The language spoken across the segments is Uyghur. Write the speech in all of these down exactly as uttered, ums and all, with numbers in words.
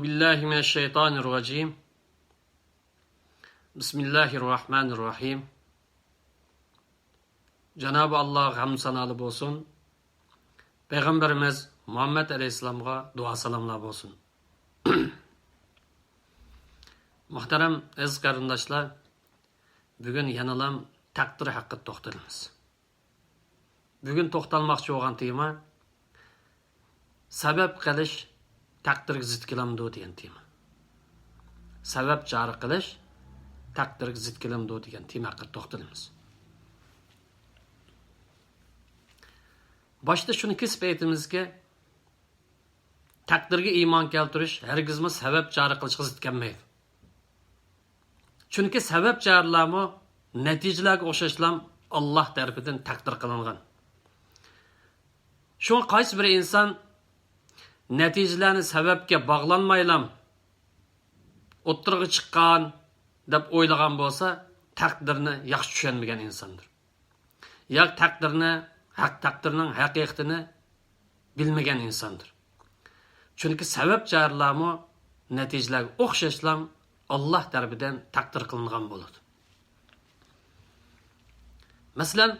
بالله من الشيطان الرجيم. بسم الله الرحمن الرحيم. جانابى ئاللاغا ھەمدۇ سانالار بولسۇن. پەيغەمبىرىمىز مۇھەممەد ئەلەيھىسسالامغا دۇئا سالاملار بولسۇن. مۇھتەرەم ئەزىز قېرىنداشلار، بۈگۈن يەنىلا تەقدىر ھەققىدە توختىلىمىز. بۈگۈن توختالماقچى بولغان تېما، سەۋەب قىلىش تەقدىرگە زىت كېلەمدۇ دېگەن تېما. سەۋەب جارى قىلىش تەقدىرگە زىت كېلەمدۇ دېگەن تېما ھەققىدە توختىلىمىز. باشتا شۇنى كېسىپ ئېيتىمىزكى، تەقدىرگە ئىمان كەلتۈرۈش ھەرگىزمۇ سەۋەب جارى قىلىشقا زىت كەلمەيدۇ. چۈنكى سەۋەب جارىلارمۇ نەتىجىلەرگە ئوخشاشلا ئاللاھ تەرىپىدىن تەقدىر قىلىنغان. شۇڭا قايسى بىر ئىنسان نەتىجىلەرنى سەۋەبكە باغلانمايلا ئوتتۇرىغا چىققان دەپ ئويلىغان بولسا، تەقدىرنى ياخشى چۈشەنمىگەن ئىنساندۇر. ياكى تەقدىرنى، ھەق، تەقدىرنىڭ ھەقىقىتىنى بىلمىگەن ئىنساندۇر. چۈنكى سەۋەب جارىلارمۇ نەتىجىلەرگە ئوخشاشلا ئاللاھ تەرىپىدىن تەقدىر قىلىنغان بولىدۇ. مەسىلەن،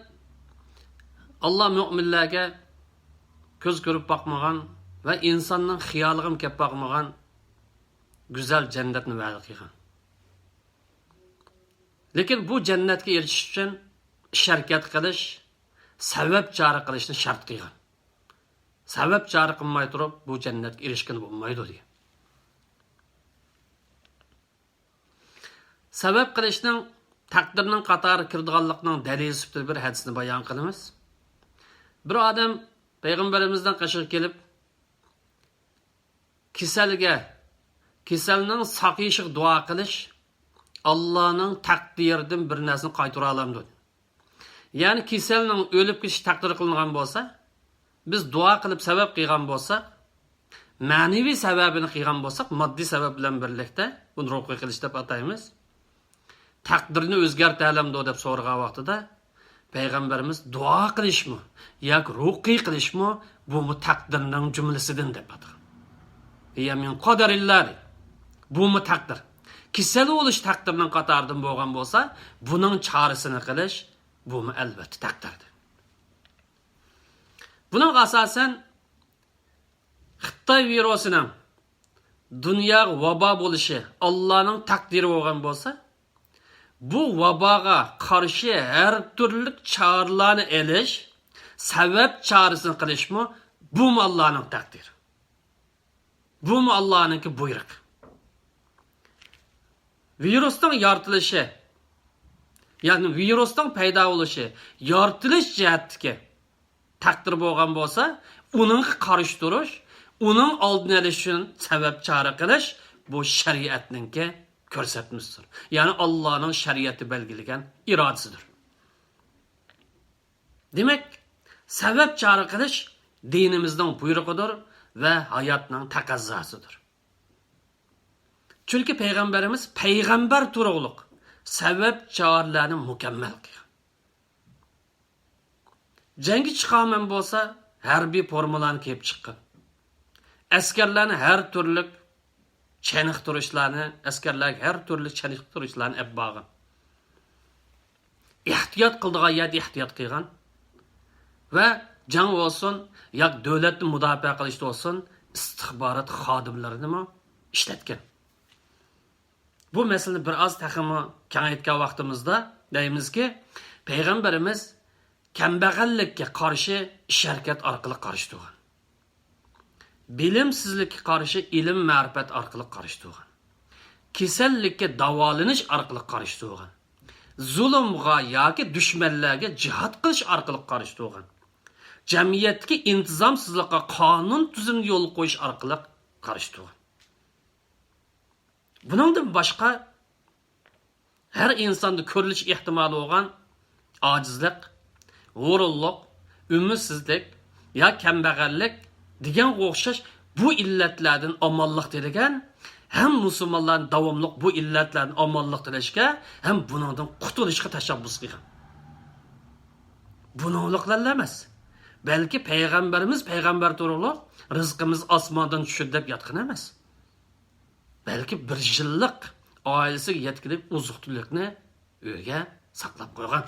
ئاللاھ مۆمىنلەرگە كۆز كۆرۈپ باقمىغان ۋە ئىنساننىڭ خىيالىغىمۇ كەپ باقمىغان گۈزەل جەننەتنى ۋەدە قىلغان. لېكىن بۇ جەننەتكە ئېرىشىش ئۈچۈن ئىش ھەرىكەت قىلىش، سەۋەب جارى قىلىشنى شەرت قىلغان. سەۋەب جارى قىلماي تۇرۇپ بۇ جەننەتكە ئېرىشكىلى بولمايدۇ دېگەن. سەۋەب قىلىشنىڭ تەقدىرنىڭ قاتارىغا كىرىدىغانلىقىنىڭ دەلىلى سۈپىتىدە بىر ھەدىسنى بايان قىلىمىز. بىر ئادەم پەيغەمبىرىمىزنىڭ قېشىغا كېلىپ، كېسەلگە، كېسەلنىڭ ساقىيىشىغا دۇئا قىلىش ئاللانىڭ تەقدىرىدىن بىر نەرسىنى قايتۇرالامدۇ؟ يەنى كېسەلنىڭ ئۆلۈپ كېتىشى تەقدىر قىلىنغان بولسا، بىز دۇئا قىلىپ سەۋەب قىلغان بولساق، مەنىۋى سەۋەبىنى قىلغان بولساق، ماددىي سەۋەب بىلەن بىرلىكتە، بۇنى رۇقىيە قىلىش دەپ ئاتايمىز. تەقدىرنى ئۆزگەرتەلەمدۇ دەپ سورىغان ۋاقتىدا، پەيغەمبىرىمىز دۇئا قىلىشمۇ ياكى رۇقىيە قىلىشمۇ، بۇمۇ تەقدىرنىڭ جۈملىسىدىن دەپ ئاتىغان. هي من قدر الله. بۇمۇ تەقدىر. كېسەل بولۇش تەقدىرنىڭ قاتارىدىن بولغان بولسا، بۇنىڭ چارىسىنى قىلىش، بۇمۇ ئەلۋەتتە تەقدىردىن. بۇنىڭغا ئاساسەن، خىتاي ۋىرۇسىنىڭ دۇنياغا ۋابا بولۇشى ئاللانىڭ تەقدىرى بولغان بولسا، بۇ ۋاباغا قارشى ھەر تۈرلۈك چارىلەرنى ئېلىش، سەۋەب چارىسىنى قىلىشمۇ، بۇمۇ ئاللانىڭ تەقدىرى. بۇمۇ ئاللانىڭكى بۇيرۇقى. ۋىرۇسنىڭ يارىتىلىشى، يەنى ۋىرۇسنىڭ پەيدا بولۇشى، يارىتىلىش جەھەتتىكى تەقدىر بولغان بولسا، ئۇنىڭغا قارشى تۇرۇش، ئۇنىڭ ئالدىنى ئېلىش ئۈچۈن سەۋەب چارە قىلىش، بۇ شەرىئەتنىڭكى كۆرسەتمىسىدۇر. يەنى ئاللانىڭ شەرىئەتتە بەلگىلىگەن ئىرادىسىدۇر. دېمەك، سەۋەب چارە قىلىش دىنىمىزنىڭ بۇيرۇقىدۇر ۋە ھاياتنىڭ تەقەززاسىدۇر. چۈنكى پەيغەمبىرىمىز پەيغەمبەر تۇرۇقلۇق سەۋەب چارىلەرنى مۇكەممەل قىلغان. جەڭگە چىقارمەن بولسا، ھەربىي فورمىلارنى كىيىپ چىققان. ئەسكەرلەرنى ھەر تۈرلۈك چېنىقتۇرۇشلارنى، ئەسكەرلەرگە ھەر تۈرلۈك چېنىقتۇرۇشلارنى ئېلىپ بارغان. ئېھتىيات قىلىدىغان يەردە ئېھتىيات قىلغان. ۋە جەڭ بولسۇن، ياكى دۆلەتنى مۇداپىئە قىلىشتا بولسۇن، ئىستىخبارات خادىملىرىنىمۇ ئىشلەتكەن. بۇ مەسىلىنى بىر ئاز تېخىمۇ كېڭەيتكەن ۋاقتىمىزدا دەيمىزكى، پەيغەمبىرىمىز كەمبەغەللىككە قارشى ئىش-ھەرىكەت ئارقىلىق قارشى تۇرغان. بىلىمسىزلىككە قارشى ئىلىم-مەرىپەت ئارقىلىق قارشى تۇرغان. كېسەللىككە داۋالىنىش ئارقىلىق قارشى تۇرغان. زۇلۇمغا ياكى دۈشمەنلەرگە جىھاد قىلىش ئارقىلىق قارشى تۇرغان. جەمئىيەتتىكى ئىنتىزامسىزلىققا قانۇن تۈزۈمنى يولغا قويۇش ئارقىلىق قارشى تۇرغان. بۇنىڭدىن باشقا، ھەر ئىنساندا كۆرۈلۈش ئېھتىمالى بولغان ئاجىزلىق، ھۇرۇنلۇق، ئۈمىدسىزلىك يا كەمبەغەللىك دېگەنگە ئوخشاش بۇ ئىللەتلەردىن ئامانلىق تىلىگەن ھەم مۇسۇلمانلارنى داۋاملىق بۇ ئىللەتلەردىن ئامانلىق تىلەشكە ھەم بۇنىڭدىن قۇتۇلۇشقا تەشەببۇس قىلغان. بۇنىڭلىقلا ئەمەس، بەلكى پەيغەمبىرىمىز پەيغەمبەر تۇرۇقلۇق رىزقىمىز ئاسماندىن چۈشىدۇ دەپ ياتقان ئەمەس. بەلكى بىر يىللىق ئائىلىسىگە يەتكىلىك ئوزۇق-تۈلۈكنى ئۆيگە ساقلاپ قويغان.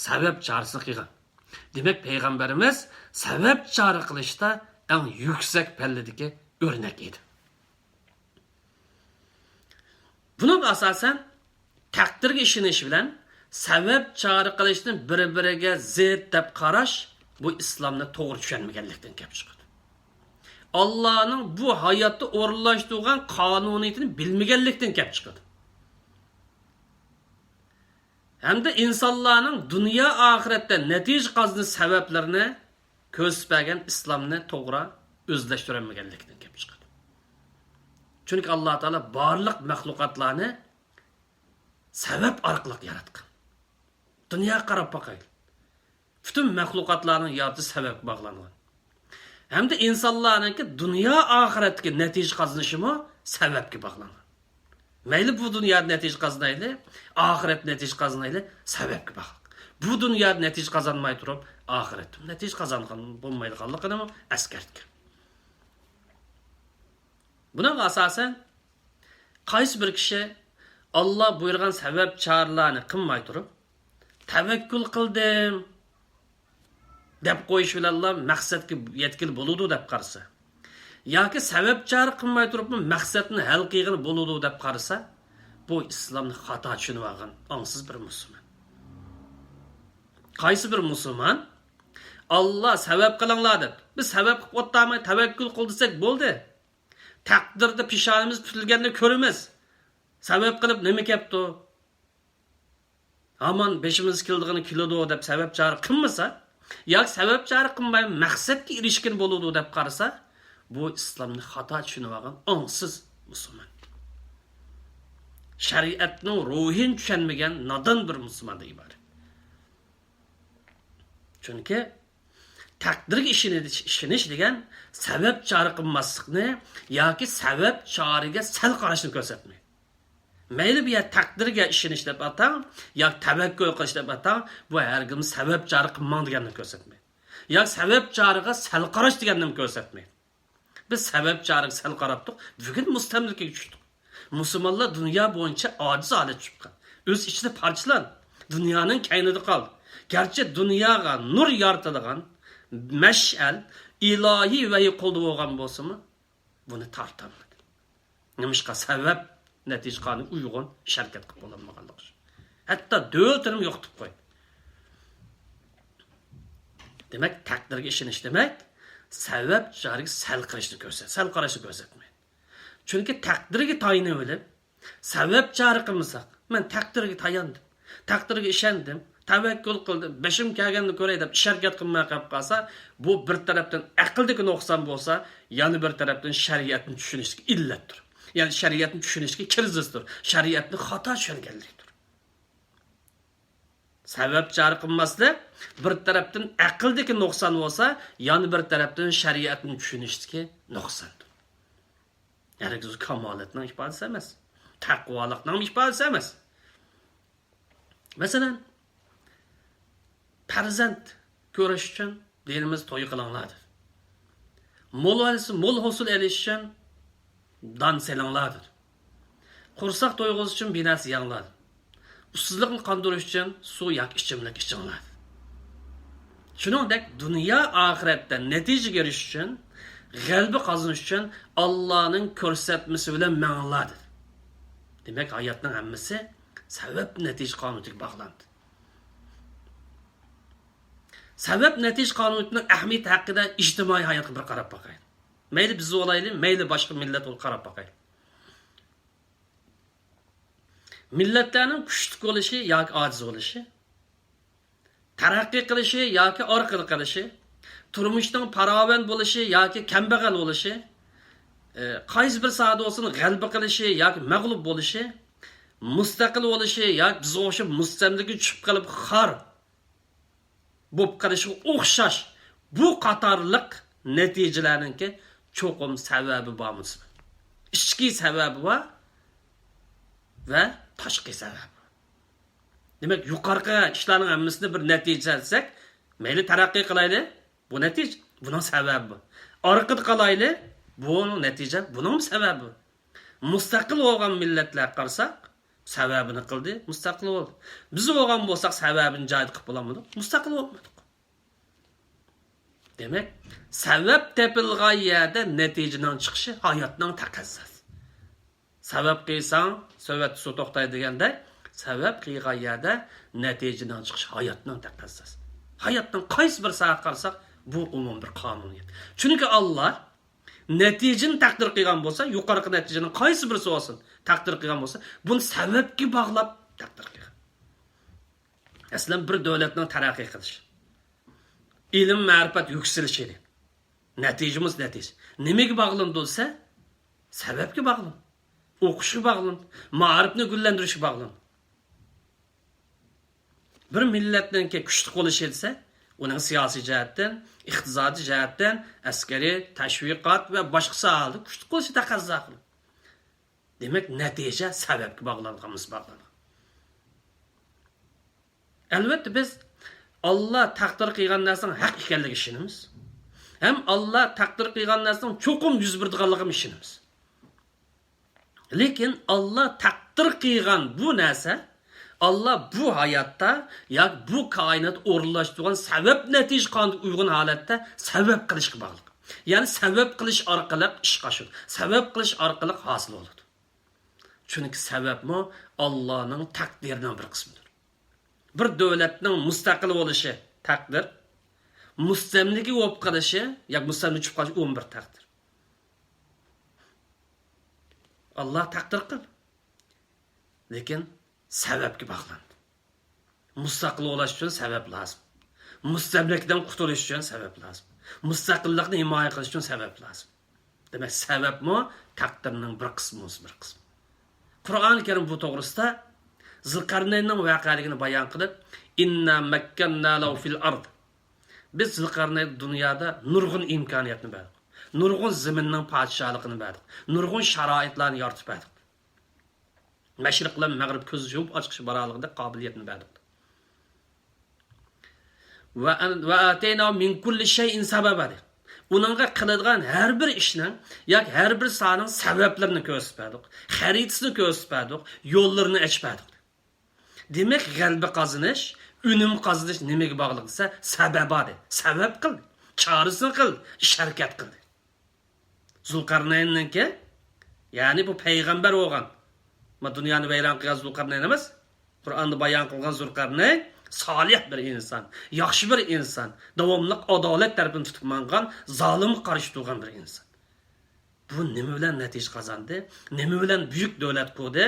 سەۋەب چارىسىنى قىلغان. دېمەك، پەيغەمبىرىمىز سەۋەب چارە قىلىشتا ئەڭ يۈكسەك پەللىدىكى ئۆرنەك ئىدى. بۇنىڭغا ئاساسەن، تەقدىرگە ئىشىنىش بىلەن سەۋەب چارە قىلىشنى بىر-بىرىگە زىت دەپ قاراش، بۇ ئىسلامنى توغرا چۈشەنمىگەنلىكتىن كەپ چىقىدۇ. ئاللانىڭ بۇ ھاياتتا ئورۇنلاشتۇرغان قانۇنىيىتىنى بىلمىگەنلىكتىن كەپ چىقىدۇ. ھەمدە ئىنسانلارنىڭ دۇنيا ئاخىرەتتە نەتىجە قازىنىش سەۋەبلىرىنى كۆرسىتىپ بەرگەن ئىسلامنى توغرا ئۆزلەشتۈرەلمىگەنلىكتىن كەپ چىقىدۇ. چۈنكى ئاللا تائالا بارلىق مەخلۇقاتلارنى سەۋەب ئارقىلىق ياراتقان. دۇنياغا قاراپ باقايلى. پۈتۈن مەخلۇقاتلارنىڭ يارىتىلىش سەۋەبكە باغلانغان. ھەمدە ئىنسانلارنىڭكى دۇنيا ئاخىرەتتىكى نەتىجە قازىنىشىمۇ سەۋەبكە باغلانغان. مەيلى بۇ دۇنيادا نەتىجە قازىنايلى، ئاخىرەتتە نەتىجە قازىنايلى، سەۋەبكە باغلىق. بۇ دۇنيادا نەتىجە قازانماي تۇرۇپ، ئاخىرەتتە نەتىجە قازانغان بولمايدىغانلىقىنىمۇ ئەسكەرتكەن. بۇنىڭغا ئاساسەن، قايسى بىر كىشى ئاللا بۇيرۇغان سەۋەب چارىلەرنى قىلماي تۇرۇپ، تەۋەككۈل قىلدىم دەپ قويۇش بىلەنلا مەقسەتكە يەتكىلى بولىدۇ دەپ قارىسا، ياكى سەۋەب چارە قىلماي تۇرۇپمۇ مەقسەتنى ھەل قىلغىلى بولىدۇ دەپ قارىسا، بۇ ئىسلامنى خاتا چۈشىنىۋالغان ئاڭسىز بىر مۇسۇلمان. قايسى بىر مۇسۇلمان، «ئاللا سەۋەب قىلىڭلار» دەپ، بىز سەۋەب قىلىپ ئولتۇرماي تەۋەككۈل قىل دېسەك بولدى. تەقدىردە پېشانىمىز پۈتۈلگەننى كۆرىمىز. سەۋەب قىلىپ نېمە كەپتۇ؟ ھامان بېشىمىزغا كېلىدىغىنى كېلىدۇ دەپ سەۋەب چارە قىلمىسا، ياكى سەۋەب چارە قىلماي مەقسەتكە ئېرىشكىلى بولىدۇ دەپ قارىسا، بۇ ئىسلامنى خاتا چۈشىنىۋالغان ئاڭسىز مۇسۇلمان. شەرىئەتنىڭ روھىنى چۈشەنمىگەن نادان بىر مۇسۇلماندىن ئىبارەت. چۈنكى تەقدىرگە ئىشىنىش، ئىشىنىش دېگەن سەۋەب چارە قىلماسلىقنى ياكى سەۋەب چارىگە سەل قاراشنى كۆرسەتمەيدۇ. مەيلى بۇ يەر تەقدىرگە ئىشىنىش دەپ ئاتاڭ، ياكى تەۋەككۈل قىلىش دەپ ئاتاڭ، بۇ ھەرگىزمۇ سەۋەب چارە قىلماڭ دېگەننى كۆرسەتمەيدۇ. ياكى سەۋەب چارىگە سەل قاراش دېگەننىمۇ كۆرسەتمەيدۇ. بىز سەۋەب چارىگە سەل قاراپتۇق، بۈگۈن مۇستەملىكىگە چۈشتۇق. مۇسۇلمانلار دۇنيا بويىچە ئاجىز ھالەتكە چۈشۈپ قالدى. ئۆز ئىچىدە پارچىلاندى. دۇنيانىڭ كەينىدە قالدى. گەرچە دۇنياغا نۇر يارىتىدىغان مەشئەل ئىلاھىي ۋەھىي قولدا بولغان بولسىمۇ، بۇنى تارتالمىدى. نېمىشقا؟ سەۋەب نەتىجە قانۇنىغا ئۇيغۇن ئىش ھەرىكەت قىلىپ بولالمىغانلىقى ئۈچۈن. ھەتتا دۆلىتىنىمۇ يوقىتىپ قويدى. دېمەك، تەقدىرگە ئىشىنىش دېمەك، سەۋەب چارىگە سەل قاراشنى كۆرسەت-، سەل قاراشنى كۆرسەتمەيدۇ. چۈنكى تەقدىرگە تايىنىۋېلىپ، سەۋەب چارە قىلمىساق، مەن تەقدىرگە تاياندىم، تەقدىرگە ئىشەندىم، تەۋەككۈل قىلدىم، بېشىم كەلگەننى كۆرەي دەپ ئىش ھەرىكەت قىلماي قېلىپ قالسا، بۇ بىر تەرەپتىن ئەقىلدىكى نۇقسان بولسا، يەنە بىر تەرەپتىن شەرىئەتنى چۈشىنىشتىكى ئىللەتتۇر. يەنى شەرىئەتنى چۈشىنىشتىكى كىرىزىستۇر. شەرىئەتنى خاتا چۈشەنگەنلىكتۇر. سەۋەب چارە قىلماسلىق بىر تەرەپتىن ئەقىلدىكى نۇقسان بولسا، يەنە بىر تەرەپتىن شەرىئەتنى چۈشىنىشتىكى نۇقساندۇر. ھەرگىز كامالەتنىڭ ئىپادىسى ئەمەس. تەقۋالىقنىڭ ئىپادىسى ئەمەس. مەسىلەن، پەرزەنت كۆرۈش ئۈچۈن دىنىمىز توي قىلىڭلار دېدى. مول ھوسۇل، مول ھوسۇل ئېلىش ئۈچۈن دان سېلىڭلار دېدى. قورساق تويغۇزۇش ئۈچۈن بىر نەرسە يەڭلار. ئۇسسۇزلۇقنى قاندۇرۇش ئۈچۈن سۇ ياكى ئىچىملىك ئىچىڭلار. شۇنىڭدەك دۇنيا ئاخىرەتتە نەتىجىگە ئېرىشىش ئۈچۈن، غەلىبە قازىنىش ئۈچۈن ئاللانىڭ كۆرسەتمىسى بىلەن مېڭىڭلار دېدى. دېمەك، ھاياتنىڭ ھەممىسى سەۋەب نەتىجە قانۇنىغا باغلاندى. سەۋەب نەتىجە قانۇنىنىڭ ئەھمىيىتى ھەققىدە ئىجتىمائىي ھاياتقا بىر قاراپ باقايلى. مەيلى بىز بولايلى، مەيلى باشقا مىللەت بولۇپ قاراپ باقايلى. مىللەتلەرنىڭ كۈچلۈك بولۇشى ياكى ئاجىز بولۇشى، تەرەققىي قىلىشى ياكى ئارقىدا قېلىشى، تۇرمۇشنىڭ پاراۋان بولۇشى ياكى كەمبەغەل بولۇشى، ئى، قايسى بىر ساھەدە بولسۇن غەلىبە قىلىشى ياكى مەغلۇپ بولۇشى، مۇستەقىل بولۇشى ياكى بىزگە ئوخشاپ مۇستەملىكىگە چۈشۈپ قېلىپ خار بولۇپ قېلىشىغا ئوخشاش بۇ قاتارلىق نەتىجىلەرنىڭكى چوقۇم سەۋەبى بار مۇسۇلمان. ئىچكى سەۋەبى بار ۋە تاشقى سەۋەبى بار. دېمەك، يۇقىرىقى ئىشلارنىڭ ھەممىسىنى بىر نەتىجە دېسەك، مەيلى تەرەققىي قىلايلى، بۇ نەتىجە، بۇنىڭ سەۋەبى بار. ئارقىدا قالايلى، بۇنىڭ نەتىجە، بۇنىڭمۇ سەۋەبى بار. مۇستەقىل بولغان مىللەتلەرگە قارىساق، سەۋەبىنى قىلدى، مۇستەقىل بولدى. بىز بولغان بولساق، سەۋەبىنى جايىدا قىلىپ بولالمىدۇق، مۇستەقىل بولمىدۇق. دېمەك، سەۋەب تېپىلغان يەردە نەتىجىنىڭ چىقىشى ھاياتنىڭ تەقەززاسى. سەۋەب قىلساڭ، سۆۋەتتە سۇ توختايدۇ دېگەندەك، سەۋەب قىلغان يەردە نەتىجىنىڭ چىقىشى ھاياتنىڭ تەقەززاسى. ھاياتنىڭ قايسى بىر ساھەگە قارىساق، بۇ ئومۇمىي بىر قانۇنىيەت. چۈنكى ئاللا نەتىجىنى تەقدىر قىلغان بولسا، يۇقىرىقى نەتىجىنىڭ قايسى بىرسى بولسۇن، تەقدىر قىلغان بولسا، بۇنى سەۋەبكە باغلاپ تەقدىر قىلغان. مەسىلەن، بىر دۆلەتنىڭ تەرەققىي قىلىشى، ئىلىم، مەرىپەت يۈكسىلىشى، نەتىجىمىز نەتىجە. نېمىگە باغلىنىدۇ دېسە، سەۋەبكە باغلىنىدۇ. ئوقۇشقا باغلىنىدۇ. مائارىپنى گۈللەندۈرۈشكە باغلىنىدۇ. بىر مىللەتنىڭكى كۈچلۈك بولۇشى دېسە، ئۇنىڭ سىياسىي جەھەتتىن، ئىقتىسادىي جەھەتتىن، ئەسكەرىي، تەشۋىقات ۋە باشقا ساھەلەردە كۈچلۈك بولۇشى تەقەززا قىلىدۇ. دېمەك، نەتىجە سەۋەبكە باغلانغان، باغلانغان. ئەلۋەتتە، بىز ئاللا تەقدىر قىلغان نەرسىنىڭ ھەق ئىكەنلىكىگە ئىشىنىمىز. ھەم ئاللا تەقدىر قىلغان نەرسىنىڭ چوقۇم يۈز بېرىدىغانلىقىغا ئىشىنىمىز. لېكىن ئاللا تەقدىر قىلغان بۇ نەرسە، ئاللا بۇ ھاياتتا ياكى بۇ كائىناتتا ئورۇنلاشتۇرغان سەۋەب نەتىجە قانۇنىغا ئۇيغۇن ھالەتتە سەۋەب قىلىشقا باغلىق. يەنى سەۋەب قىلىش ئارقىلىق ئىشقا ئاشىدۇ. سەۋەب قىلىش ئارقىلىق ھاسىل بولىدۇ. چۈنكى سەۋەبمۇ ئاللانىڭ تەقدىرىنىڭ بىر قىسمىدۇر. بىر دۆلەتنىڭ مۇستەقىل بولۇشى تەقدىر، مۇستەملىكە بولۇپ قېلىشى ياكى مۇستەملىكە چۈشۈپ قېلىشى ئۇمۇ بىر تەقدىر. ئاللا تەقدىر قىل. لېكىن سەۋەبكە باغلاندى. مۇستەقىل بولۇش ئۈچۈن سەۋەب لازىم. مۇستەملىكىدىن قۇتۇلۇش ئۈچۈن سەۋەب لازىم. مۇستەقىللىقنى ھىمايە قىلىش ئۈچۈن سەۋەب لازىم. دېمەك، سەۋەبمۇ تەقدىرنىڭ بىر قىسمى، بىر قىسمى. قۇرئان كەرىم بۇ توغرىسىدا زۇلقەرنەيننىڭ ۋەقەلىكىنى بايان قىلىپ، «ئىننا مەككەننا لەھۇ فىل ئەرد.» بىز زۇلقەرنەينگە دۇنيادا نۇرغۇن ئىمكانىيەتنى بەردۇق. نۇرغۇن زېمىننىڭ پادىشاھلىقىنى بەردۇق. نۇرغۇن شارائىتلارنى يارىتىپ بەردۇق. مەشرىق بىلەن مەغرىب كۆز يۇمۇپ ئاچقۇچە بارالىغۇدەك قابىلىيەتنى بەردۇق. ۋە، ۋە ئاتەينا مىن كۇللى شەيئىن سەبەبا دېدى. ئۇنىڭغا قىلىدىغان ھەر بىر ئىشنىڭ ياكى ھەر بىر ساھەنىڭ سەۋەبلىرىنى كۆرسىتىپ بەردۇق، خەرىتىسىنى كۆرسىتىپ بەردۇق، يوللىرىنى ئېچىپ بەردۇق. دېمەك، غەلىبە قازىنىش، ئۈنۈم قازىنىش نېمىگە باغلىق دېسە، سەبەبا دېدى. سەۋەب قىل، چارىسىنى قىل، ئىش ھەرىكەت قىل. زۇلقەرنەيننىڭكى، يەنى بۇ پەيغەمبەر بولغان، ما دۇنيانى ۋەيران قىلغان زۇلقەرنەين ئەمەس، قۇرئاندا بايان قىلغان زۇلقەرنەين سالىھ بىر ئىنسان، ياخشى بىر ئىنسان، داۋاملىق ئادالەت تەرىپىنى تۇتۇپ ماڭغان، زالىمغا قارشى تۇرغان بىر ئىنسان. بۇ نېمە بىلەن نەتىجە قازاندى؟ نېمە بىلەن بۈيۈك دۆلەت قۇردى؟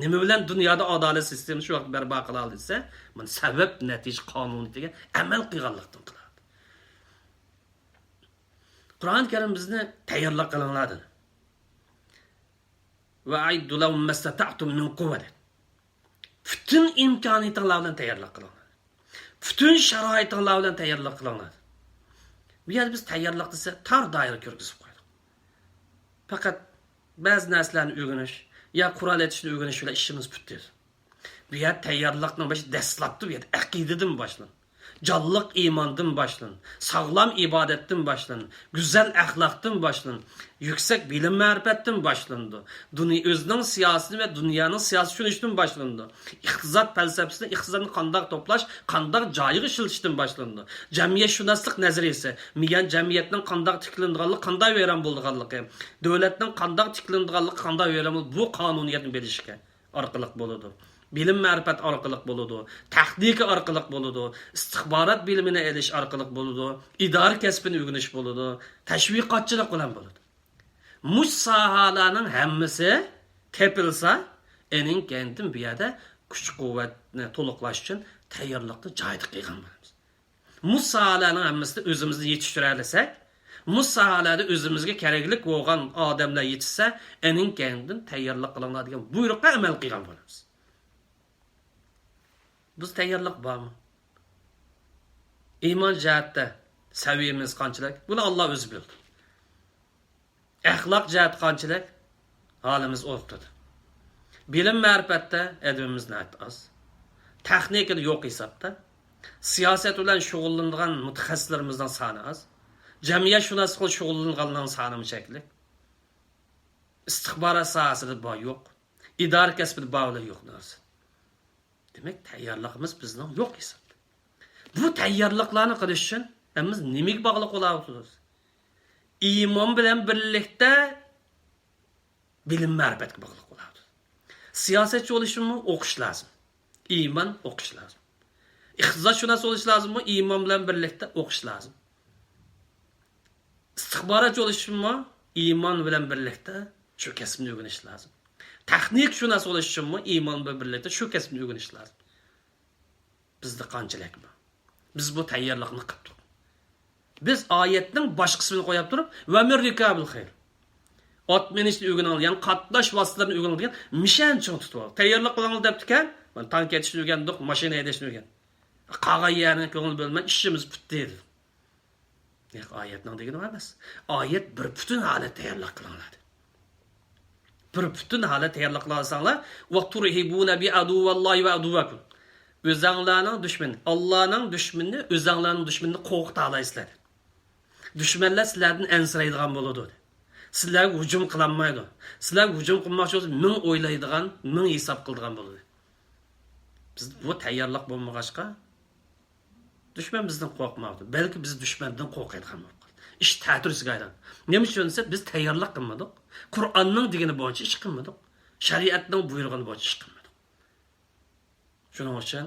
نېمە بىلەن دۇنيادا ئادالەت سىستېمىسى شۇ ۋاقىت بەرپا قىلالدى دېسە، بۇنى سەۋەب نەتىجە قانۇنىيىتىگە ئەمەل قىلغانلىقتىن قىلالدى. قۇرئان كەرىم بىزنى تەييارلىق قىلىڭلار دېدى. «ۋە ئەئىددۇ لەھۇم مەستەتەئتۇم مىن قۇۋۋە» دېدى. پۈتۈن ئىمكانىيىتىڭلار بىلەن تەييارلىق قىلىڭلار. پۈتۈن شارائىتىڭلار بىلەن تەييارلىق قىلىڭلار. بۇ يەردە بىز تەييارلىق دېسە، تار دائىرە كىرگۈزۈپ قويدۇق. پەقەت بەزى نەرسىلەرنى ئۆگىنىش يا قورال ئېتىشنى ئۆگىنىش بىلەن ئىشىمىز پۈتتى. بۇ يەردە تەييارلىقنىڭ بېشى دەسلەپتە بۇ يەردە ئەقىدىدىن باشلىنىدۇ. جانلىق ئىماندىن باشلىنىدۇ. ساغلام ئىبادەتتىن باشلىنىدۇ. گۈزەل ئەخلاقتىن باشلىنىدۇ. يۈكسەك بىلىم مەرىپەتتىن باشلىنىدۇ. دۇنيا، ئۆزىنىڭ سىياسىتىنى ۋە دۇنيانىڭ سىياسىتىنى چۈشىنىشتىن باشلىنىدۇ. ئىقتىساد پەلسەپىسىنى، ئىقتىسادنى قانداق توپلاش، قانداق جايىغا ئىشلىتىشتىن باشلىنىدۇ. جەمئىيەتشۇناسلىق نەزەرىيىسى، يەنى جەمئىيەتنىڭ قانداق تىكلىنىدىغانلىقى، قانداق ۋەيران بولىدىغانلىقى، دۆلەتنىڭ قانداق تىكلىنىدىغانلىقى، قانداق ۋەيران بولىدۇ، بۇ قانۇنىيەتنى بىلىشكە ئارقىلىق بولىدۇ. بىلىم مەرىپەت ئارقىلىق بولىدۇ. تېخنىكا ئارقىلىق بولىدۇ. ئىستىخبارات بىلىمىنى ئېلىش ئارقىلىق بولىدۇ. ئىدارە كەسپىنى ئۆگىنىش بولىدۇ. تەشۋىقاتچىلىق بىلەن بولىدۇ. مۇش ساھەلەرنىڭ ھەممىسى تېپىلسا، ئېنىڭ كەينىدىن بۇ يەردە كۈچ قۇۋۋەتنى تولۇقلاش ئۈچۈن تەييارلىقنى جايىدا قىلغان بولىمىز. مۇ ساھەلەرنىڭ ھەممىسىدە ئۆزىمىزنى يېتىشتۈرەلىسەك، مۇ ساھەلەردە ئۆزىمىزگە كېرەكلىك بولغان ئادەملەر يېتىشسە، ئېنىڭ كەينىدىن تەييارلىق قىلىڭلار دېگەن بۇيرۇققا ئەمەل قىلغان بولىمىز. بىز تەييارلىق بارمۇ؟ ئىمان جەھەتتە سەۋىيەمىز قانچىلىك؟ بۇنى ئاللا ئۆزى بىلىدۇ. ئەخلاق جەھەتتە قانچىلىك؟ ھالىمىز ئوتتۇرىدا. بىلىم مەرىپەتتە ئەدىبىمىز ناھايىتى ئاز. تېخنىكىدا يوق ھېسابتا. سىياسەت بىلەن شۇغۇللىنىدىغان مۇتەخەسسىسلىرىمىزنىڭ سانى ئاز. جەمئىيەتشۇناسلىق بىلەن شۇغۇللىنىدىغانلارنىڭ سانىمۇ چەكلىك. ئىستىخبارات ساھەسىدە بار يوق. ئىدارە كەسپىدە بار بىلەن يوق نەرسە. دېمەك، تەييارلىقىمىز بىزنىڭ يوق ھېسابتا. بۇ تەييارلىقلارنى قىلىش ئۈچۈن ھەممىمىز نېمىگە باغلىق بولاۋاتىدۇ؟ ئىمان بىلەن بىرلىكتە بىلىم مەرىپەتكە باغلىق بولاۋاتىدۇ. سىياسەتچى بولۇش ئۈچۈنمۇ ئوقۇش لازىم. ئىمان ئوقۇش لازىم. ئىقتىسادشۇناس بولۇش لازىممۇ؟ ئىمان بىلەن بىرلىكتە ئوقۇش لازىم. ئىستىخباراتچى بولۇش ئۈچۈنمۇ ئىمان بىلەن بىرلىكتە شۇ كەسىپنى ئۆگىنىش لازىم. تېخنىكشۇناس بولۇش ئۈچۈنمۇ ئىمان بىلەن بىرلىكتە شۇ كەسىپنى ئۆگىنىش لازىم. بىزدە قانچىلىك بار؟ بىز بۇ تەييارلىقنى قىپتۇق. بىز ئايەتنىڭ باش قىسمىنى قويۇپ تۇرۇپ، «ۋە مىن رىكابىل خەيل». ئات مىنىشنى ئۆگىنىڭلار، يەنى قاتناش ۋاسىتىلىرىنى ئۆگىنىڭلار دېگەن مىشەن چىڭ تۇتۇپ، تەييارلىق قىلىڭلار دەپتىكەن. مانا تانك ئېتىشنى ئۆگەندۇق، ماشىنا ھەيدەشنى ئۆگەندۇق. قالغان يەرنى كۆڭۈل بۆلمەي، ئىشىمىز پۈتتى دېدى. ياق، ئايەتنىڭ دېگىنى ئەمەس. ئايەت بىر پۈتۈن ھالەتتە تەييارلىق قىلىڭلار دېدى. بىر پۈتۈن ھالەتتە تەييارلىق قىلالىساڭلار، «ۋە تۇرھىبۇنە بى ئەدۇۋۋاللاھى ۋە ئەدۇۋۋەكۇم». ئۆزەڭلارنىڭ دۈشمىنى، ئاللانىڭ دۈشمىنىنى، ئۆزەڭلارنىڭ دۈشمىنىنى قورقۇتالايسىلەر دېدى. دۈشمەنلەر سىلەردىن ئەنسىرەيدىغان بولىدۇ دېدى. سىلەرگە ھۇجۇم قىلالمايدۇ. سىلەرگە ھۇجۇم قىلماقچى بولسا، مىڭ ئويلايدىغان، مىڭ ھېساب قىلىدىغان بولىدۇ. بىز بۇ تەييارلىق بولمىغاچقا، دۈشمەن بىزدىن قورقمايدۇ. بەلكى بىز دۈشمەندىن قورقىدىغان بولۇپ قالدى. ئىش تەتۈرىسىگە ئايلاندى. نېمە ئۈچۈن دېسە، بىز تەييارلىق قىلمىدۇق. قۇرئاننىڭ دېگىنى بويىچە ئىش قىلمىدۇق. شەرىئەتنىڭ بۇيرۇغىنى بويىچە ئىش قىلمىدۇق. شۇنىڭ ئۈچۈن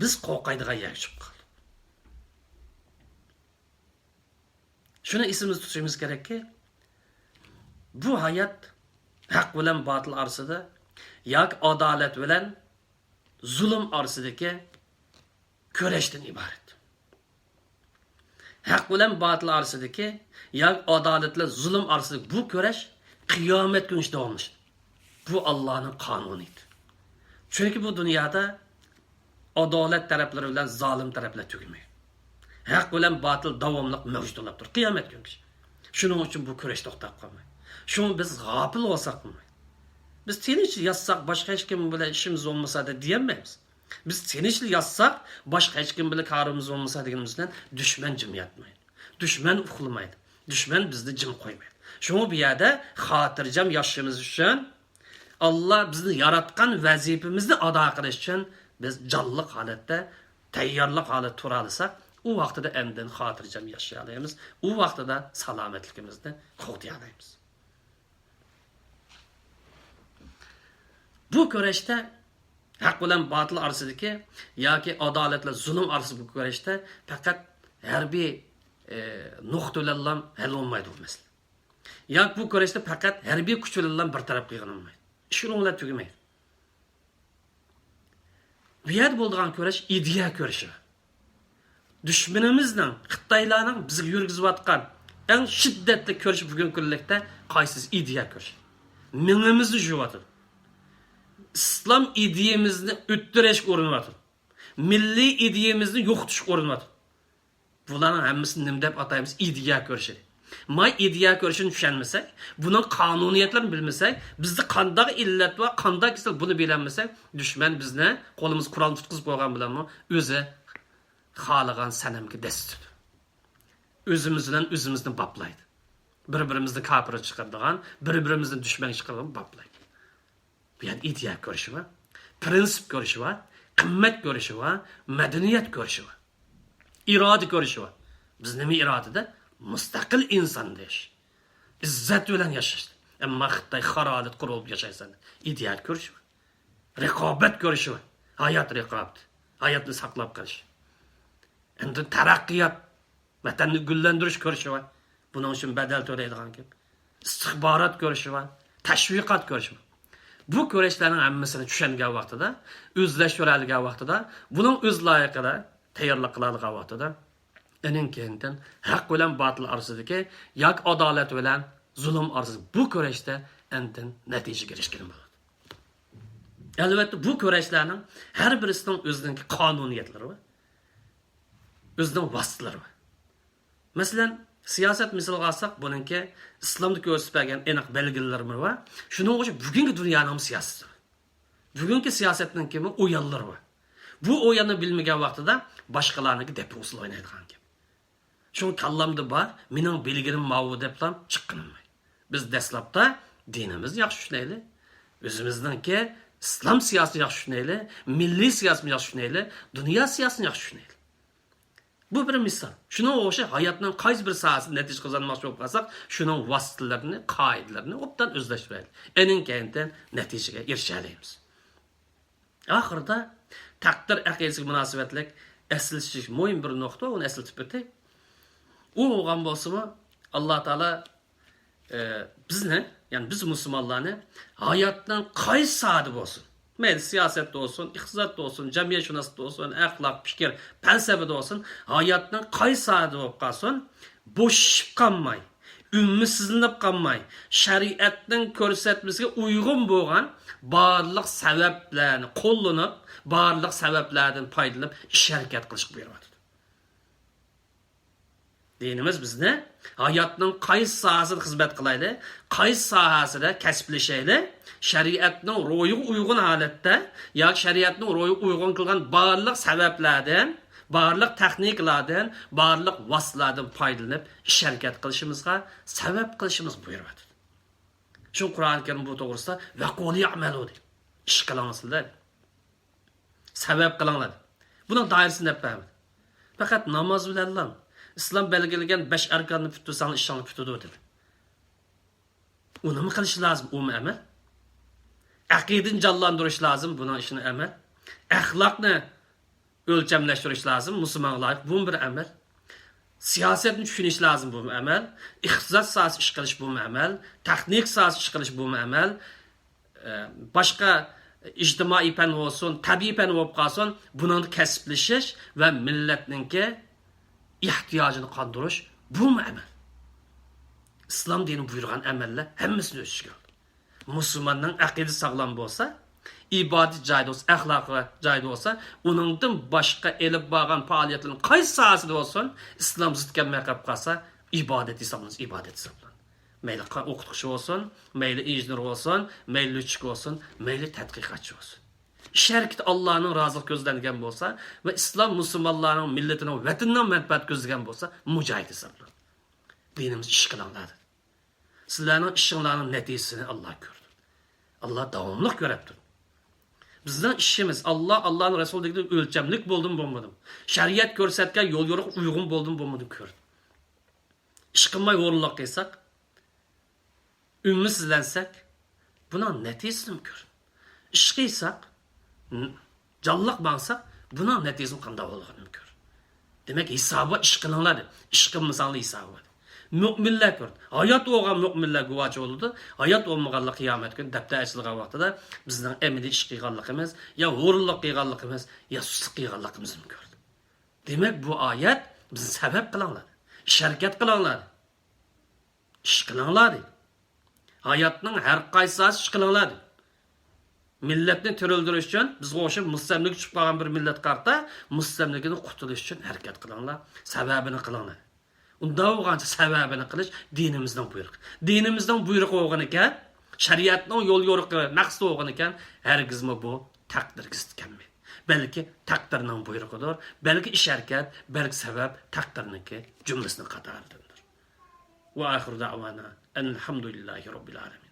بىز قورقايدىغان يەرگە چۈشۈپ قالدۇق. شۇنى ئېسىمىزدە تۇتۇشىمىز كېرەككى، بۇ ھايات ھەق بىلەن باتىل ئارىسىدا ياكى ئادالەت بىلەن زۇلۇم ئارىسىدىكى كۈرەشتىن ئىبارەت. ھەق بىلەن باتىل ئارىسىدىكى ياكى ئادالەت بىلەن زۇلۇم ئارىسىدىكى بۇ كۈرەش قىيامەت كۈنگىچە داۋاملىشىدۇ. بۇ ئاللانىڭ قانۇنىيىتى. چۈنكى بۇ دۇنيادا ئادالەت تەرەپلىرى بىلەن زالىم تەرەپلەر تۈگىمەيدۇ. ھەق بىلەن باتىل داۋاملىق مەۋجۇت بولۇپ تۇرىدۇ قىيامەت كۈنگىچە. شۇنىڭ ئۈچۈن بۇ كۈرەش توختاپ قالمايدۇ. شۇڭا بىز غاپىل بولساق بولمايدۇ. بىز تىنچ ياتساق، باشقا ھېچكىم بىلەن ئىشىمىز بولمىسا دەپ دېيەلمەيمىز. بىز تىنچلا ياتساق، باشقا ھېچكىم بىلەن كارىمىز بولمىسا دېگىنىمىز بىلەن دۈشمەن جىم ياتمايدۇ. دۈشمەن ئۇخلىمايدۇ. دۈشمەن بىزنى جىم قويمايدۇ. شۇڭا بۇ يەردە خاتىرجەم ياشىشىمىز ئۈچۈن، ئاللا بىزنى ياراتقان ۋەزىپىمىزنى ئادا قىلىش ئۈچۈن بىز جانلىق ھالەتتە، تەييارلىق ھالەتتە تۇرالىساق، ئۇ ۋاقتىدا ئاندىن خاتىرجەم ياشىيالايمىز. ئۇ ۋاقتىدا سالامەتلىكىمىزنى قوغدىيالايمىز. بۇ كۈرەشتە، ھەق بىلەن باتىل ئارىسىدىكى ياكى ئادالەت بىلەن زۇلۇم ئارىسىدىكى بۇ كۈرەشتە پەقەت ھەربىي، ئى، نۇقتا بىلەنلا ھەل بولمايدۇ بۇ مەسىلە. ياكى بۇ كۈرەشتە پەقەت ھەربىي كۈچ بىلەنلا بىر تەرەپ قىلغىنى بولمايدۇ. ئىش ئۇنىڭ بىلەن تۈگىمەيدۇ. بۇ يەردە بولىدىغان كۈرەش ئىدىيە كۈرىشى. دۈشمىنىمىزنىڭ، خىتايلارنىڭ بىزگە يۈرگۈزۈۋاتقان ئەڭ شىددەتلىك كۈرىشى بۈگۈنكى كۈنلۈكتە قايسىسى؟ ئىدىيە كۈرىشى. مېڭىمىزنى جۇيۇۋاتىدۇ. ئىسلام ئىدىيىمىزنى ئۆتتۈرۈشكە ئۇرۇنۇۋاتىدۇ. مىللىي ئىدىيىمىزنى يوقىتىشقا ئۇرۇنۇۋاتىدۇ. بۇلارنىڭ ھەممىسىنى نېمە دەپ ئاتايمىز؟ ئىدىيە كۈرىشى. ما ئىدىيە كۈرىشىنى چۈشەنمىسەك، بۇنىڭ قانۇنىيەتلىرىنى بىلمىسەك، بىزدە قانداق ئىللەت بار، قانداق كېسەل، بۇنى بىلەلمىسەك، دۈشمەن بىزنى قولىمىزغا قورالنى تۇتقۇزۇپ قويغان بىلەنمۇ ئۆزى خالىغان سەنەمگە دەسسىتىدۇ. ئۆزىمىز بىلەن ئۆزىمىزنى باپلايدۇ. بىر-بىرىمىزنى كاپىرغا چىقىرىدىغان، بىر-بىرىمىزنى دۈشمەنگە چىقىرىدىغان باپلايدۇ. بۇ يەردە ئىدىيە كۈرىشى بار، پىرىنسىپ كۈرىشى بار، قىممەت كۈرىشى بار، مەدەنىيەت كۈرىشى بار، ئىرادە كۈرىشى بار. بىز نېمە ئىرادىدە؟ مۇستەقىل ئىنسان دېيىش، ئىززەت بىلەن ياشاش. ئەمما خىتاي خار ھالەت قۇرۇلۇپ ياشايسەن. ئىدىيە كۈرىشى بار، رىقابەت كۈرىشى بار، ھايات رىقابىتى، ھاياتنى ساقلاپ قېلىش. ئەندىن تەرەققىيات، ۋەتەننى گۈللەندۈرۈش كۈرىشى بار. بۇنىڭ ئۈچۈن بەدەل تۆلەيدىغان كىم؟ ئىستىخبارات كۈرىشى بار، تەشۋىقات كۈرىشى بار. بۇ كۈرەشلەرنىڭ ھەممىسىنى چۈشەنگەن ۋاقتىدا، ئۆزلەشتۈرەلىگەن ۋاقتىدا، بۇنىڭ ئۆز لايىقىدا تەييارلىق قىلالىغان ۋاقتىدا، ئېنىڭ كېيىندىن ھەق بىلەن باتىل ئارىسىدىكى ياكى ئادالەت بىلەن زۇلۇم ئارىسىدىكى بۇ كۈرەشتە ئاندىن نەتىجىگە ئېرىشكىلى بولىدۇ. ئەلۋەتتە، بۇ كۈرەشلەرنىڭ ھەر بىرسىنىڭ ئۆزىنىڭكى قانۇنىيەتلىرى بار، ئۆزىنىڭ ۋاسىتىلىرى بار. مەسىلەن، سىياسەت مىسالغا ئالساق، بۇنىڭكى ئىسلامدا كۆرسىتىپ بەرگەن ئېنىق بەلگىلىرىمۇ بار. شۇنىڭغا ئوخشاش بۈگۈنكى دۇنيانىڭمۇ سىياسىتى بار. بۈگۈنكى سىياسەتنىڭكىمۇ ئويۇنلىرى بار. بۇ ئويۇننى بىلمىگەن ۋاقتىدا باشقىلارنىڭكى دەپپە ئۇسسۇل ئوينايدىغان گەپ. شۇڭا كاللامدا بار، مېنىڭ بىلگىنىم ماۋۇ دەپلا چىققىنىم. بىز دەسلەپتە دىنىمىزنى ياخشى چۈشىنەيلى. ئۆزىمىزنىڭكى ئىسلام سىياسىتىنى ياخشى چۈشىنەيلى. مىللىي سىياسىتىنى ياخشى چۈشىنەيلى. دۇنيا سىياسىتىنى ياخشى چۈشىنەيلى. بۇ بىر مىسال. شۇنىڭغا ئوخشاش ھاياتنىڭ قايسى بىر ساھەسىدە نەتىجە قازانماقچى بولۇپ قالساق، شۇنىڭ ۋاسىتىلىرىنى، قائىدىلىرىنى ئوبدان ئۆزلەشتۈرەيلى. ئېنىڭ كەينىدىن نەتىجىگە ئېرىشەلەيمىز. ئاخىرىدا تەقدىر ئەقىدىسىگە مۇناسىۋەتلىك ئەسلىتىش مۇھىم بىر نۇقتا، ئۇنى ئەسلىتىپ ئۆتەي. ئۇ بولغان بولسىمۇ، ئاللا تائالا، ئە، بىزنى، يەنى بىز مۇسۇلمانلارنى ھاياتنىڭ قايسى ساھەدە بولسۇن، مەيلى سىياسەتتە بولسۇن، ئىقتىسادتا بولسۇن، جەمئىيەتشۇناسلىقتا بولسۇن، ئەخلاق، پىكىر، پەلسەپىدە بولسۇن، ھاياتنىڭ قايسى ساھەدە بولۇپ قالسۇن، بوشىشىپ قالماي، ئۈمىدسىزلىنىپ قالماي، شەرىئەتنىڭ كۆرسەتمىسىگە ئۇيغۇن بولغان بارلىق سەۋەبلەرنى قوللىنىپ، بارلىق سەۋەبلەردىن پايدىلىنىپ ئىش ھەرىكەت قىلىشقا بۇيرۇۋاتىدۇ. دىنىمىز بىزنى ھاياتنىڭ قايسى ساھەسىدە خىزمەت قىلايلى، قايسى ساھەسىدە كەسىپلىشەيلى، شەرىئەتنىڭ روھىغا ئۇيغۇن ھالەتتە ياكى شەرىئەتنىڭ روھىغا ئۇيغۇن قىلغان بارلىق سەۋەبلەردىن، بارلىق تېخنىكىلاردىن، بارلىق ۋاسىتىلەردىن پايدىلىنىپ ئىش ھەرىكەت قىلىشىمىزغا سەۋەب قىلىشىمىز بۇيرۇۋاتىدۇ. شۇڭا قۇرئان كەرىم بۇ توغرىسىدا «ۋەقۇلۇ ئەمەلۇ» دەيدۇ. ئىش قىلىڭ سىلەر. سەۋەب قىلىڭلار دەپ. بۇنىڭ دائىرىسىنى دەپ بەرمىدى. پەقەت ناماز بىلەنلا ئىسلام بەلگىلىگەن بەش ئەركاننى پۈتتۈرسەڭلار ئىشىڭلار پۈتىدۇ دېدى. ئۇنىمۇ قىلىش لازىم، ئۇمۇ ئەمەل. ئەقىدىنى جانلاندۇرۇش لازىم، بۇنىڭ ئىشىنى ئەمەل. ئەخلاقنى ئۆلچەملەشتۈرۈش لازىم، مۇسۇلمانغا لايىق، بۇمۇ بىر ئەمەل. سىياسەتنى چۈشىنىش لازىم، بۇمۇ ئەمەل. ئىقتىساد ساھەسى ئىش قىلىش، بۇمۇ ئەمەل. تېخنىك ساھەسى ئىش قىلىش، بۇمۇ ئەمەل. ئە، باشقا ئىجتىمائىي پەن بولسۇن، تەبىئىي پەن بولۇپ قالسۇن، بۇنىڭدا كەسىپلىشىش ۋە مىللەتنىڭكى ئېھتىياجىنى قاندۇرۇش، بۇمۇ ئەمەل. ئىسلام دىنى بۇيرۇغان ئەمەللەر ھەممىسىنى ئۆز ئىچىگە ئالىدۇ. مۇسۇلماننىڭ ئەقىدىسى ساغلام بولسا، ئىبادىتى جايىدا بولسا، ئەخلاقى جايىدا بولسا، ئۇنىڭدىن باشقا ئېلىپ بارغان پائالىيەتلىرىنىڭ قايسى ساھەسىدە بولسۇن، ئىسلام زىت كەلمەي قېلىپ قالسا، ئىبادەت ھېسابلانسا ئىبادەت ھېسابلىنىدۇ. مەيلى قا-، ئوقۇتقۇچى بولسۇن، مەيلى ئىنژېنېر بولسۇن، مەيلى لېتچىك بولسۇن، مەيلى تەتقىقاتچى بولسۇن. ئىش ھەرىكىتى ئاللانىڭ رازىلىقى كۆزلەنگەن بولسا ۋە ئىسلام مۇسۇلمانلارنىڭ مىللىتىنىڭ ۋەتىنىنىڭ مەنپەئەتى كۆزلىگەن بولسا، مۇجاھىد ھېسابلىنىدۇ. دىنىمىز ئىش قىلىڭلار دېدى. سىلەرنىڭ ئىشىڭلارنىڭ نەتىجىسىنى ئاللا كۆردى. ئاللا داۋاملىق كۆرۈپ تۇرىدۇ. بىزنىڭ ئىشىمىز ئاللا، ئاللانىڭ رەسۇلى دېگەندىن ئۆلچەملىك بولدىمۇ بولمىدىمۇ، شەرىئەت كۆرسەتكەن يول يورۇققا ئۇيغۇن بولدىمۇ بولمىدىمۇ كۆردى. ئىش قىلماي ھۇرۇنلۇق قىلساق، ئۈمىدسىزلەنسەك، بۇنىڭ نەتىجىسىنىمۇ كۆردى. ئىش قىلساق، ن-، جانلىق ماڭساق، بۇنىڭ نەتىجىسىنىڭ قانداق بولغىنىنى كۆردى. دېمەك، ھېسابى بار، ئىش قىلىڭلار دېدى. ئىش قىلمىساڭلار ھېسابى بار دېدى. مۆمىنلەر كۆردى. ھايات بولغان مۆمىنلەر گۇۋاھچى بولىدۇ. ھايات بولمىغانلار قىيامەت كۈنى دەپتەر ئېچىلغان ۋاقتىدا بىزنىڭ ئەمەلىي ئىش قىلغانلىقىمىز، يا ھۇرۇنلۇق قىلغانلىقىمىز، يا سۇسلۇق قىلغانلىقىمىزنى كۆردى. دېمەك، بۇ ئايەت بىزنى سەۋەب قىلىڭلار، ئىش ھەرىكەت قىلىڭلار، ئىش قىلىڭلار دەيدۇ. ھاياتنىڭ ھەر قايسى ساھەسى ئىش قىلىڭلار دەيدۇ. مىللەتنى تىرىلدۈرۈش ئۈچۈن، بىزگە ئوخشاپ مۇستەملىكە چۈشۈپ قالغان بىر مىللەتكە قارىتا مۇستەملىكىدىن قۇتۇلۇش ئۈچۈن ھەرىكەت قىلىڭلار، سەۋەبىنى قىلىڭلار. ئۇنداق بولغانچە سەۋەبىنى قىلىش دىنىمىزنىڭ بۇيرۇقى. دىنىمىزنىڭ بۇيرۇقى بولغىنىكەن، شەرىئەتنىڭ يول يورۇقى، مەقسىتى بولغىنىكەن، ھەرگىزمۇ بۇ تەقدىرگە زىت كەلمەيدۇ. بەلكى تەقدىرنىڭ بۇيرۇقىدۇر، بەلكى ئىش ھەرىكەت، بەلكى سەۋەب تەقدىرنىڭكى جۈملىسىنىڭ قاتارىدىندۇر. وآخر دعوانا أن الحمد لله رب العالمين.